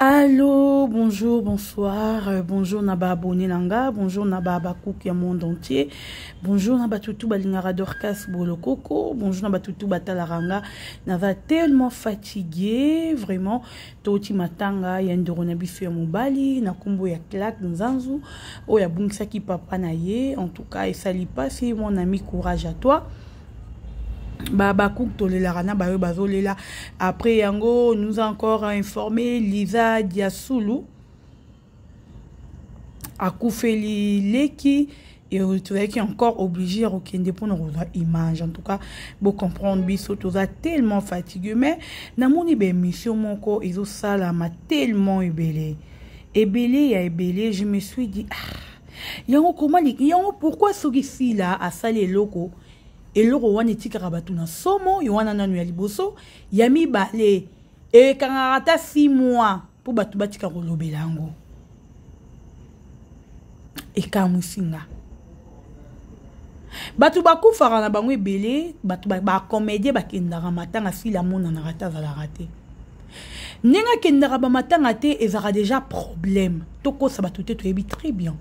Allô, bonjour, bonsoir, euh, bonjour na ba abonné nanga, bonjour na ba bakouk ya monde entier, bonjour na batutu balingaka Dorcas Bolokoko, bonjour na batutu batalaranga, naza tellement fatigué, vraiment, toti matanga ya ndeko na biso ya mobali na kombo ya Clark Nzanzu, oyo abungisaki papa na ye, en tout cas esali pasi, mon ami courage à toi. Babakouk tolelaka na bayo bazolela. Après yango, nous a encore informé Lisa Diasulu akufeli leki et tozalaki encore obligé ya kokende mpona kozwa image. En tout cas, bocomprendre biso, toza tellement fatigué, mais namoni baémission moko ezosalama tellement ebele ebele ya ebele. Je me suis dit, ah, yango koma yango, pourquoi soki Sila asali eloko, eloko wana etikaka bato na somo? Yo wana nanu ya liboso, ya mibale ekangaka ata 6 mois mpo bato batika kolobela yango. Ekamwisi nga, bato bakufaka na bango ebele, bato bacomédien bakendaka matanga, Sila amonanaka te, azalaka te. Ndenge akendaka bamatanga te, ezalaka déjà problème. Tokosa bato te, toyebi très bien,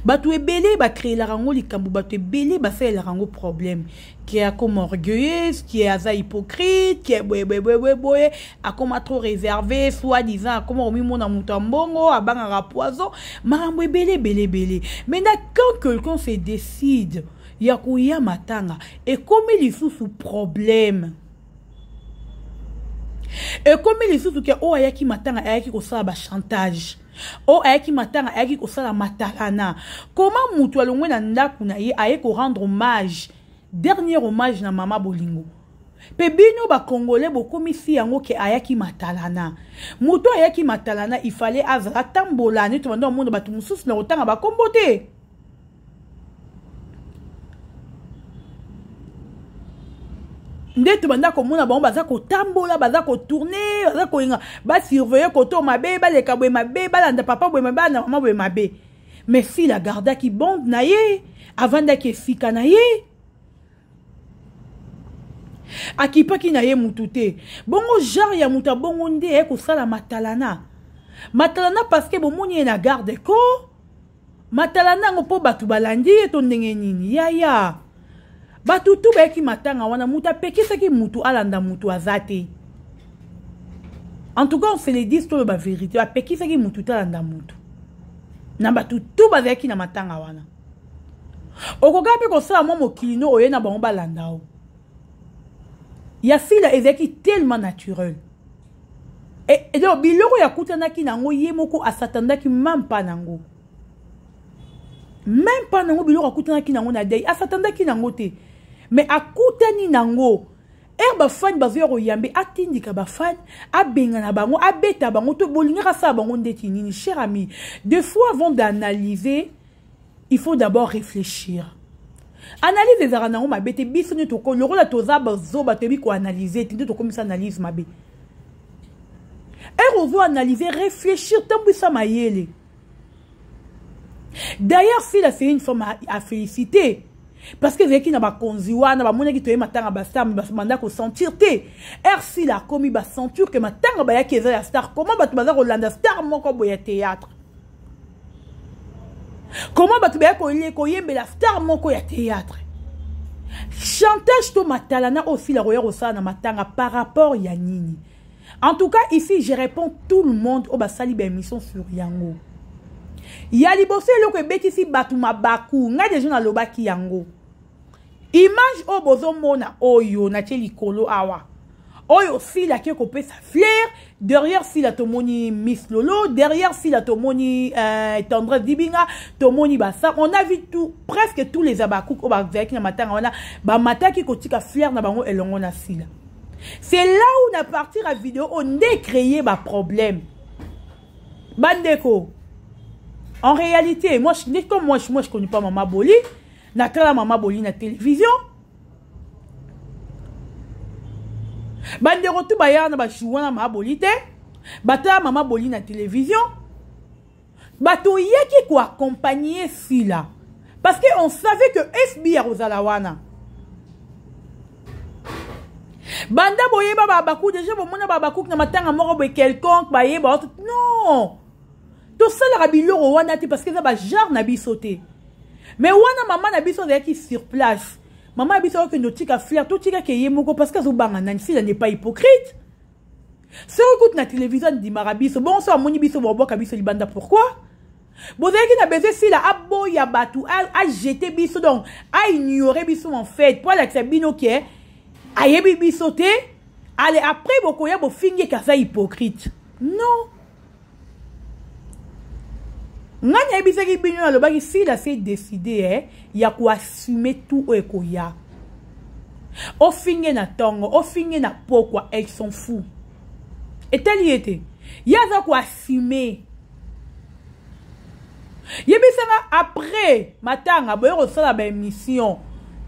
bato ebele bacréelaka yango likambo, bato ebele basalelaka yango problème, ke akoma orgueilleuse, ke aza hypocrite, ke boyeboyeboyeboye, akoma trop réservé, soit disant akoma komimona moto ya mbongo, abangaka poison, makambo ebele ebele ebele. Maintenant, quand quelqu'un se décide ya koya matanga, ekomi lisusu problème, ekomi lisusu ke oyo ayaki matanga ayaki kosala bachantage, oyo ayaki matanga ayaki kosala matalana. Koma mutu alongwe na ndako na ye, aye korendre hommage, dernier hommage na mama bolingo, mpe bino bakongole bokomisi yango ke ayaki matalana. Moto ayaki matalana, ifale azala tambola neti bando amona bato mosusu na kotanga bakombo te. Nde tobanda komona bango baza kotambola, baza kotourne, baza kolinga basurveille koto mabe, baleka boye mabe, balanda papa boye mabe, balanda mama boye mabe. Mais Sila agardaki bande na ye, avandaki esika na ye, akipaki na ye mutu te. Bongo genre ya moto abongo nde aye kosala matalana, matalana, parce que bomoni ye na garde corps, matalana yango mpo bato balandi ye to ndenge nini? Yaya, bato tu bayaki matanga wana, moto apekisaki mutu alanda mutu aza te. En tout cas, on se le dit, toloba vérité, apekisaki mutu te alanda mutu na bato tu bazalaki na matanga wana. Okoka mpe kosala mwa mokili no oye na bango balanda o ya Sila ezalaki tellement naturel. Et donc biloko ya kutanaki nango, ye moko asatandaki même pas nango, même pas nango. Biloko akutanaki nango na dei, asatandaki nango te, mais akutani nango ere bafani bazoya koyambe, atindika bafani, abengana bango, abeta bango to bolingaka asala bango ndeti nini? Cher ami, des fois, avant d'analyser, il faut d'abord réfléchir. Analyse ezalaka nango mabe te. Biso nde lokola toza bazoba, toyebi koanalyse te, nde tokomisa analyse mabe. Ere ozo analyse, réfléchir, tambwisa mayele. D'ailleurs, Sila, c'est une femme à féliciter, parce que ezalaki na bakonzi wana bamonaki toye matanga bastar, banda kosentir te. Ere Sila akomi, basentir ke matanga bayaki eza ya star. Comment bato baza kolanda star moko boye ya théâtre? Comment bato baya koyembela star moko ya théâtre? Chantage to matalana oyo Sila koya kosala na matanga par rapport ya nini? En tout cas, ici je réponds tout le monde oyo basali baémission sur yango. Ya liboso, eloko ebetisi bato mabaku, ngai deja nalobaki yango, image oyo bozomona, oyo natie likolo awa, oyo Sila ake kopesa fleur. Derrière Sila tomoni Miss Lolo, derrière Sila tomoni Tendresse Dibinga, tomoni basa. On a vu tout, presque tous les abakouk oyo bazalaki na matanga wana, bamataki kotika fleur na bango elongo na Sila. C'est là où na partir ya vidéo oyo nde créer baproblème. Bandeko, en réalité, moi, comme moi, je connais pas mama Boli. Natala mama Boli na télévision. Bandeko tu baya na bajour wana, mama Boli te, batala mama Boli na télévision. Bato oyaki koaccompagne Sila parce que on savait que SB akozala wana. Banda boyeba ba Habacuc déjà, bomona ba Habacuc na matanga moko boye quelconque bayeba non, tosalaka biloko wana te parce que eza ba genre na biso te. Mais wana mama na biso azalaki sur place, mama na biso akokende otika fleur, totikaka ye moko parce que azobanga nani? Sila n'est pas hypocrite. Soki kutu na télévision andimaka biso bongo, so amoni biso babwaka biso libanda. Pourquoi bozalaki na besoin Sila aboya bato, ajete biso, donc aignore biso en fait, po alakisa bino ke ayebi biso te? Ale après bokoya bofingi eke aza hypocrite. Non, ngai nayebisaki bino, nalobaki Sila s'est décidé ya koassume tout oyo ekoya. Ofinge na ntongo, ofinge na pokwa, elle s'en fout, etali ye te, ye aza koassume. Yebisanga, après matanga boye kosala baémission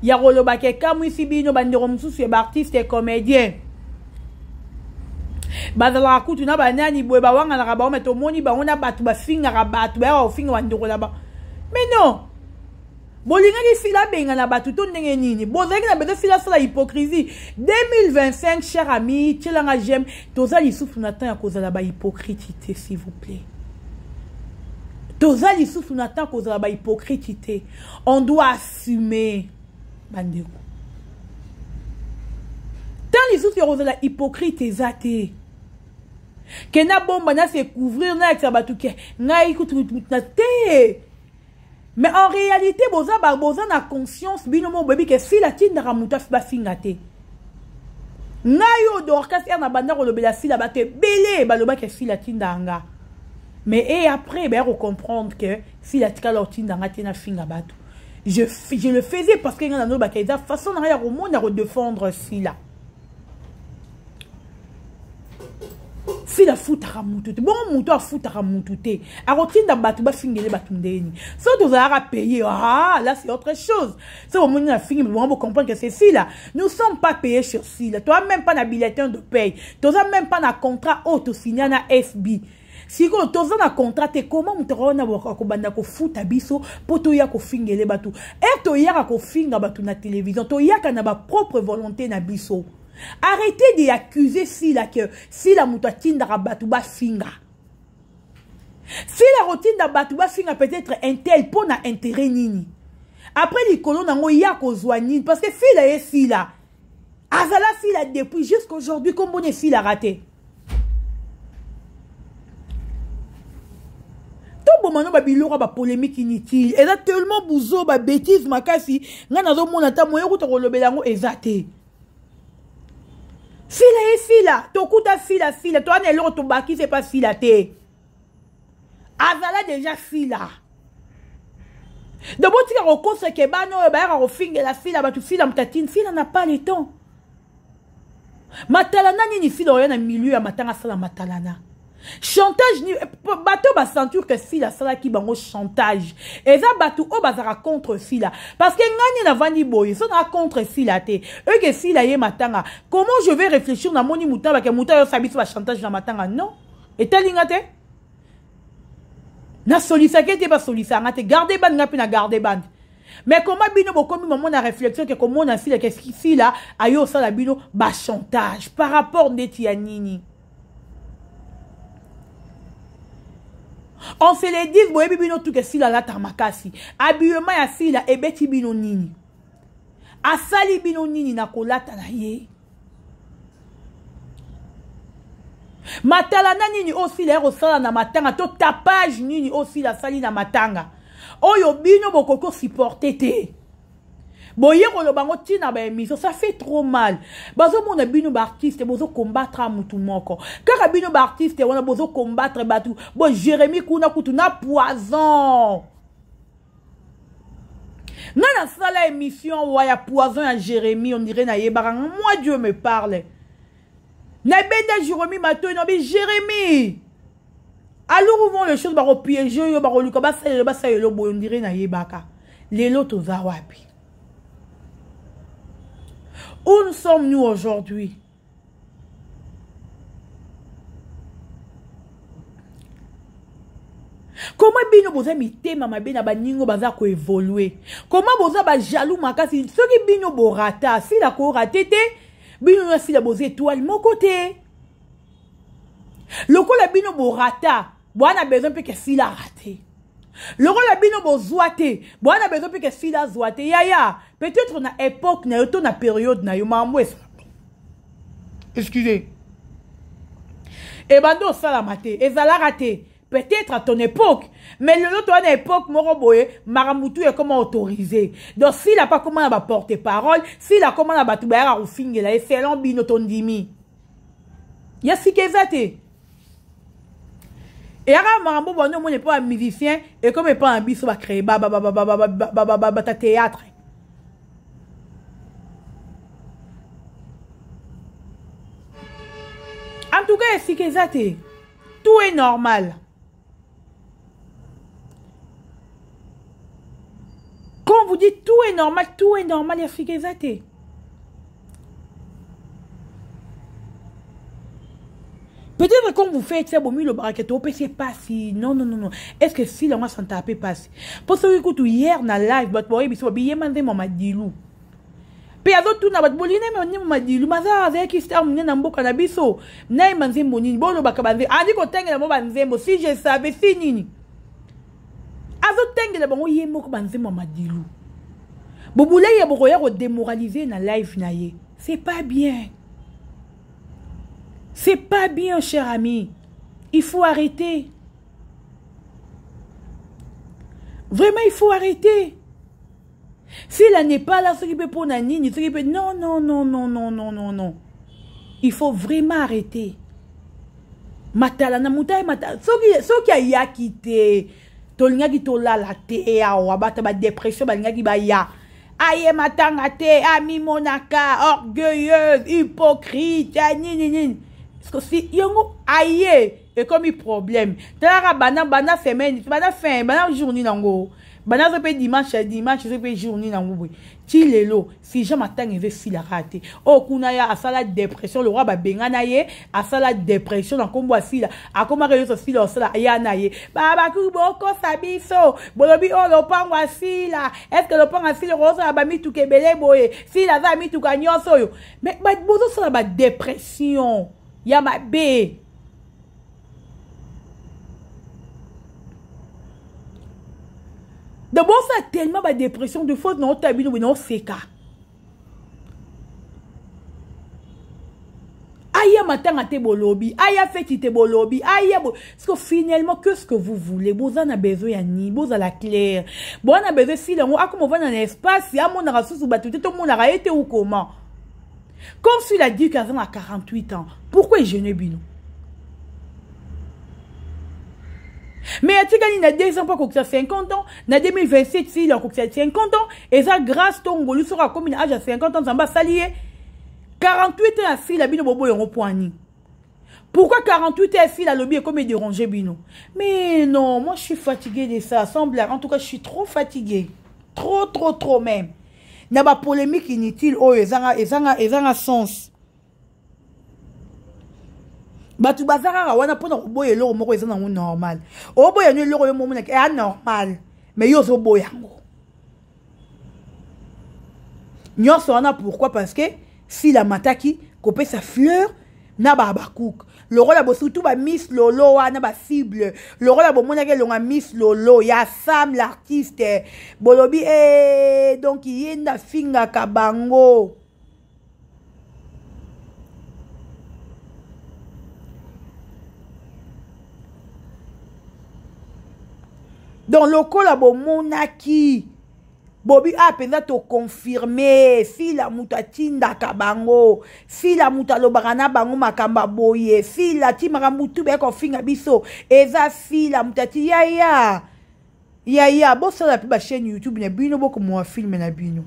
ya kolobaka ekamwisi bino. Bandeko mosusu ya baartiste comédien bazalaka kutu na banani boye, bawanganaka bango, me tomoni bango na bato bafingaka bato, bayaka kofinga bandeko na ba. Mais non, bolingaki Sila abenga na bato to ndenge nini? Bozalaki na besoin Sila asala hypocrisie? 2025, cher ami, tielanga j'aime. Toza lisusu na temps ya kozala bahypocrite te, s'il vous plaît. Toza lisusu na temps kozala bahypocrite te. On doit assumer, bandeko. Temps lisusu ya kozala hypocrite eza te. Ke nabomba, na se couvrir, nayakisa bato ke ngai kutu na te. Mais en réalité boza ba, boza na conscience bino mo boyebi ke Sila atindaka moto bafinga te. Ngai oyo Dorcas, ere na banda kolobela Sila, bato ebele balobaki Sila atindaka nga. Mais et après baya kocomprendre que Sila atikala otinda nga te nafinga bato. Je le faisais parce que ngai nanolobaka eza façon na ngai ya komona kodefendre Sila. Sila afutaka mutu te. Bongo mutu afutaka mutu te, akotinda bato bafingele bato ndeni? So tozalaka paye, ah là c'est autre chose. So bomoni na fingi, bongo bocomprendre que c'est Sila. Nous sommes pas payés sur Sila, toza même pas na bulletin de paye, toza même pas na contrat oyo tosinya na SB. Sikoyo toza na contrat te, koma moto wana akobanda kofuta biso mpo toya kofingele bato? Ere toyaka kofinga bato na télévision, toyaka na bapropre volonté na biso. Arrêtez de accuser Sila que Sila moto atindaka bato bafinga. Sila kotinda bato bafinga peut-être intel mpo na intérêt nini? Après likolo nango ya kozwa nini? Parce que Sila ye Sila azala Sila depuis jusqu'aujourd'hui, kombona esilaka te. Toboma no babiloko ya bapolémique inutile, eza tellement buzo, babétise makasi. Ngai nazomona ata moye kuta kolobela yango eza te. Sila ye Sila, tokuta Sila. Sila toza na eloko tobakisi epa Sila te, azala déjà Sila. Donc botika kokoseke bana oyo bayaka kofingela Sila bato. Sila moto atindi? Sila na pas le temps. Matalana nini? Sila oya na milieu ya matanga, asala matalana, chantage ni bato basentir ke Sila asalaki bango chantage. Eza bato oyo bazalaka contre Sila, parce que ngai nde navandi boye, so naa contre Sila te. Eke Sila ye matanga, comment je vais réfléchir? Namoni moto abake moto ayosala biso bachantage na matanga, non, etalinga te. Nasolisaki ete basolisaka nga te, garde bande, nga mpe na garde bande. Mais comment bino bokomi mamona réflexion ke komona Sila, ke Sila ayo osala bino bachantage par rapport ndeti ya nini? On se le dise, boyebi bino tuke Sila alataka makasi. Habillement ya Sila ebeti bino nini? Asali bino nini na kolata na ye? Matalana nini oyo Sila ya kosala na matanga, to tapage nini oyo Sila asali na matanga oyo bino bokoki osupporte te? Boye koloba yango ntina baémission, ça fait trop mal. Bazomona bino baartiste bozokombattre mutu moko kaka. Bino baartiste wana bozokombattre bato bo Jérémi kuna kutu na poison. Nga nasala émission wa ya poison ya Jérémi, on dirait nayebaka. Moi, Dieu me parle, nabenda Jérémi matoi, nabi: "Jérémi, alors où vont les choses? Bakopiége yo, bakoluka basalela, basalela boye." On dirait nayebaka. Lelo toza wapi? Où nous sommes-nous aujourd'hui? Koma bino boza mitema mabe na baningo baza koévolue? Koma boza bajaloux makasi? Soki bino borata, Sila korate te. Bino na sila boza étoile moko te. Lokola bino borata, boa na besoin mpe ke sila rate. Lokola bino bozwa te, boa na besoin mpe ke sila azwa te. Yaya, peut-être na époque na yo to na période na yo makambo esa. Excusez. Ebanda osalama te, ezalaka te. Peut-être à ton époque, mais lelo toza na époque moko boye, makambo tu ekoma autorisé. Donc s'il a pas comment na ba porte-parole, s'il a comment na bato bayaka kofingela ye selon bino tondimi. Ya sika eza te. Eyaka makambo bano omoni epa ba musicien ekoma epa na biso ba créer ba ba ba ba ba ba ba ba ba ba théâtre. En tout cas, esika eza te. Tout est normal. Quand on vous dit tout est normal, tout est normal, esika eza te. Peut-être quand vous faites ça, bon, le braquet, au PC passe. Non, non, non, non. Est-ce que si la moi, ça tape passe? Pour ce qui est hier, na live, but boy, biso, billet, mandé, mon madilou. Pe azotuna bato bolingi nayeba nzembo madilu maza azalaki star monene na mboka na biso nayeba nzembo nini bolobaka banzembo andi kotangela bango banzembo si je savais si nini azotangela bango ye moko banzembo ya madilu bobulei ya bokoya kodemoralize na live na ye. C'est pas bien, c'est pas bien, cher ami, il faut arrêter. Vraiment, il faut arrêter. S'il n'est pas là, ce qui peut pour nini, ce qui peut... Non, non, non, non, non, non, non, non. Il faut vraiment arrêter. Matala na mutaye matala. Soki ayaki te, tolingaki tolala te awa, bata ba dépression balingaki baya. Aye matanga te, amimonaka, orgueilleuse, hypocrite, nini nini. Parce que si yango aye ekomi problème. Talaka bana bana semaine, bana fin, bana journée nango. Bana zo pe dimanche, dimanche zo pe journée nango boye. Ti lelo, si jamais matanga eve filaka te. Oh kuna ya asala dépression, le roi ba benga na ye, asala dépression na kombo asila. Akoma re yo sila osala ya na ye. Ba ba ku boko sabiso. Bolobi oh lopango asila. Est-ce que lopango asila rosa ba mituke belé boye? Sila za mituka nyonso yo. Mais ba bozo sala ba dépression. Ya mabe. D'abord, ça tellement ma dépression de faute, non, t'as vu, non, c'est cas. Aya matanga te bolobi, aya feti te bolobi, aya bo. Parce que finalement, qu'est-ce que vous voulez? Boza na besoin ya ni, boza la claire. Boza na besoin si l'on a comme on va dans l'espace, ya mon rassou sous bateau, tout le monde a été ou comment? Comme s'il a dit qu'avant à 48 ans, pourquoi il gêne bino? Mais atikali na 2 ans pour kokisa 50 ans, na 2027 s'il a kokisa 50 ans, et ça grâce to ngolu sera comme une âge à 50 ans Nzamba salier 48 ans s'il a bino bobo yongo poani. Pourquoi 48 ans s'il a lobby et comme il dérangeait bino? Mais non, moi je suis fatiguée de ça, sans blague. En tout cas, je suis trop fatiguée. Trop, trop, trop même. Na ba polémique inutile oyo ezanga, ezanga, ezanga sens. Bato baza kaka wana mpona koboya eloko moko eza nango normal. Oboya no eloko yo momonaka eya normal, mais yo ozoboya yango. Nyonso wana pourquoi? Parce que s'il amataki kopesa fleur na ba bakouk. Le rôle ya bo surtout ba Miss Lolo wana ba cible. Le rôle ya bomonaki elonga Miss Lolo ya Sam l'artiste. Bolobi eh donc yenda fingaka bango. Donc lokola bomonaki bobi a penza to confirmer sila mutu atindaka bango, sila mutu alobaka na bango makambo boye, sila ti makambo tu be kofinga biso eza sila mutu ati ya ya ya ya bosala pe ba chaîne YouTube na bino boko mwa film na bino.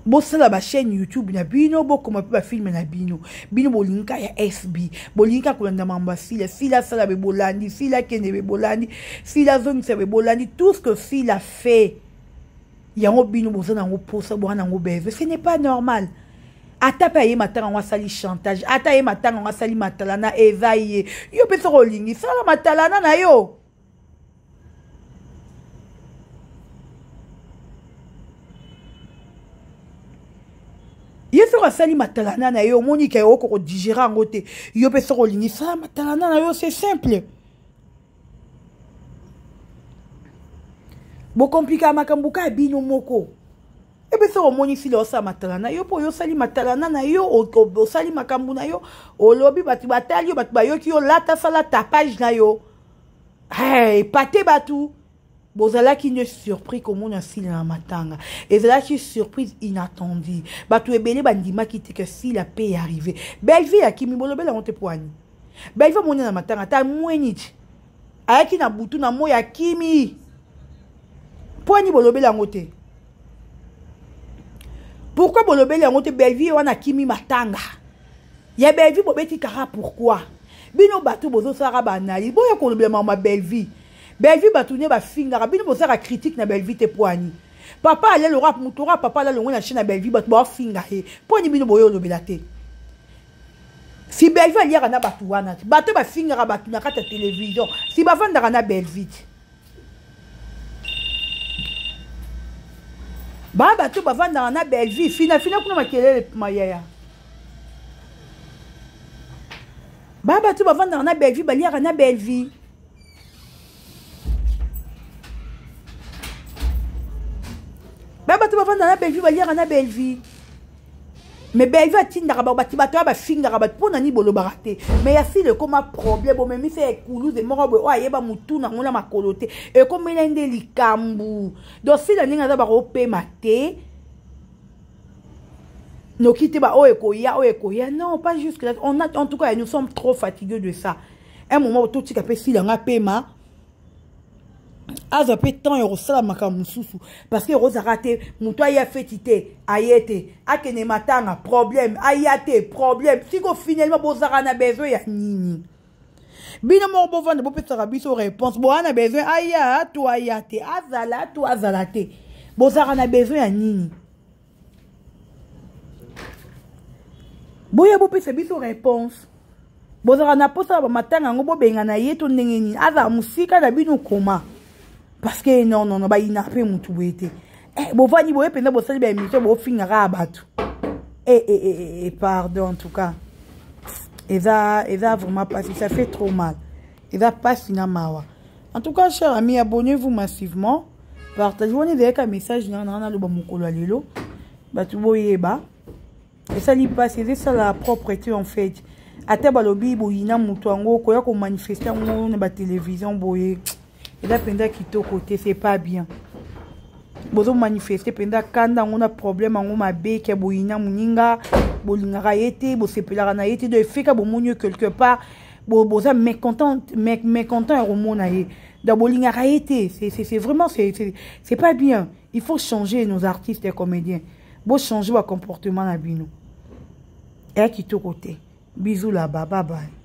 Bosala ba chaîne YouTube na bino bokoma pe ba film na bino. Bino bolinga ya SB, bolinga kolanda mambo ya Sila, Sila sala be bolandi, Sila kende be bolandi, Sila zongisa be bolandi, tout ce que Sila fait. Yango bino boza nango posa bo nango beve, ce n'est pas normal. Ata pe aye matanga ngo asali chantage, ata aye matanga ngo asali matalana eza ye. Yo pe soko olingi sala matalana na yo. soki asali matalana na ye, omoni ke oko kodigere yango te, yo mpe soki olingi sala matalana na yo, c'est simple. Bokomplikaka makambo kaka bino moko. Ebe soki omoni Sila osala matalana yo, mpo oyo osali matalana na yo, osali makambo na yo, olobi, bato batali yo, bato bayoki yo, lata, sala tapage na yo. Hey, pate bato bozalaki nde surpris komona Sila na matanga. Ezalaki surprise inattendue. Bato ebele bandimaki te ke Sila mpe arrive. Bellevie akimi, bolobela yango te. Po ani Bellevie omoni na matanga ata mweni ti ayaki na butu na moi, akimi. Mpo ani bolobela yango te? Pourquoi bolobeli yango te? Bellevie wana akimi matanga ya Bellevie, bobeti kaka. Pourquoi bino bato bozosalaka baanalyse, boya kolobela mama Bellevie? Bellevie, bato ne bafingaka bino, bosalaka critique na Bellevie te. Po ani papa ale lora moto ora papa ala longwe na chaîne ya Bellevie, bato baofinga ye. Mpo ani bino boya olobela te? Si Bellevie aliaka na bato wana te, bato bafingaka bato na kati ya télévision, si bavandaka na Bellevie te, baa bato bavandaka na Bellevie. Finafina kuna makelele mayaya. Baa bato bavandaka na Bellevie, baliaka na Bellevie. Baa bato bavandaka na Bellevie, baliaka na Bellevie. Mais Bellevie atindaka bato, bato oyo bafingaka bato, mpo na nini bolobaka te? Mais ya Sila ekóma problème. Bomemisa ya ekuluze moko boye oyo ayeba motu nango na makolo te, ekomela nde likambo. Donc Sila ndenge aza, bakopema te noki te. Baoyo ekoya, oyo ekoya, non, pas jusque là. On a, en tout cas, nous sommes trop fatigués de ça. Un moment totika mpe Sila nga pema, azwa mpe temps ya kosala makambo mosusu, parce que ekozalaka te moto aya feti te, aye te, akende matanga problème, aya te problème. Siko finalement bozalaka na besoin ya nini? Bino moko bovanda, bopesaka biso réponse. Boza na besoin aya to aya te, azala to azala te? Bozalaka na besoin ya nini? Boya bopesa biso réponse. Bozalaka na mposa ya bamatanga yango, bobengana ye to ndenge nini? Azala mosika na bino koma, parce que non, non, non, bayina mpe motu boye te. Eh, bovandi boye mpenza, bosali baémission, bofingaka ya bato. Eh, eh, eh, eh, pardon. En tout cas, eza vraiment pasi, ça fait trop mal, eza pasi na mawa. En tout cas, cher ami, abonnez-vous massivement, partagez. Wana ezalaka message na nga naloba mokolo ya lelo. Bato boyeba, esali mpasi, ezosala propreté en fait. Ata balobi boyina moto yango, koya komanifeste yango na batélévision boye, eza mpenza kitoko te, c'est pas bien. Bozomanifeste mpenza kanda yango na problème yango mabe ke boyina moninga, bolingaka ye te, bosepelaka na ye te. Donc efeka bomoni yo quelque part, boza mécontent, mécontent ya komona ye, donc bolingaka ye te. C'est vraiment, c'est pas bien. Il faut changer nos artistes et comédiens, bochanger bacomportement na bino, eya kitoko te. Bisous là-bas, bye bye.